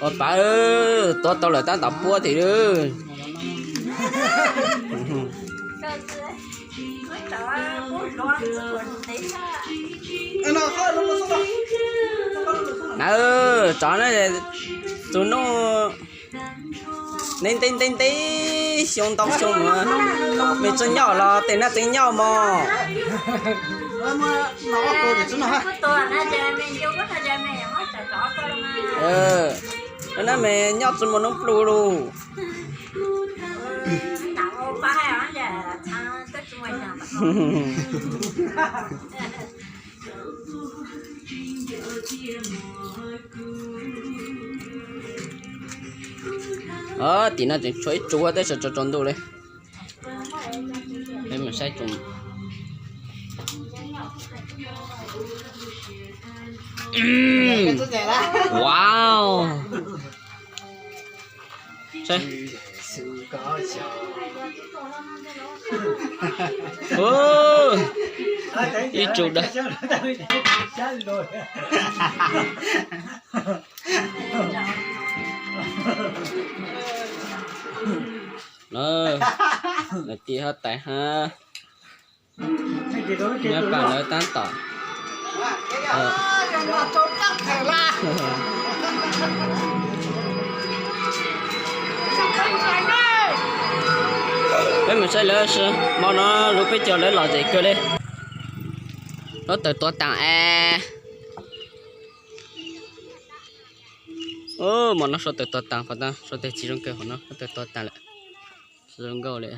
Ua pab, tuav tau lawm tab tom puab tim lawm. Na, tsov na, tus nuj ntev ntev ntev ntev xyoo ntau xyoo, mej tseem nyob los tej nab tseem nyob mog. Nab mej nyob tsis muaj noob pluj lauj. Tim no tseem tshuav ib tsu huab tab sis tsaus tsaus ntuj li. Peb mus saib tsu. Wow. Ib tsu dawb. Lawv, lawv tij huab tais hab. Nyob pab lawv tab tom. Peb mus saib lawv, hmo no lub peb caug lawv lom zem kawg li. Huab tais tuav taas es. Hmo no huab tais tuav taas, huab tais txiv zoo kawg, hmo no huab tais tuav taas lawm. Tsis zoo nkauj li.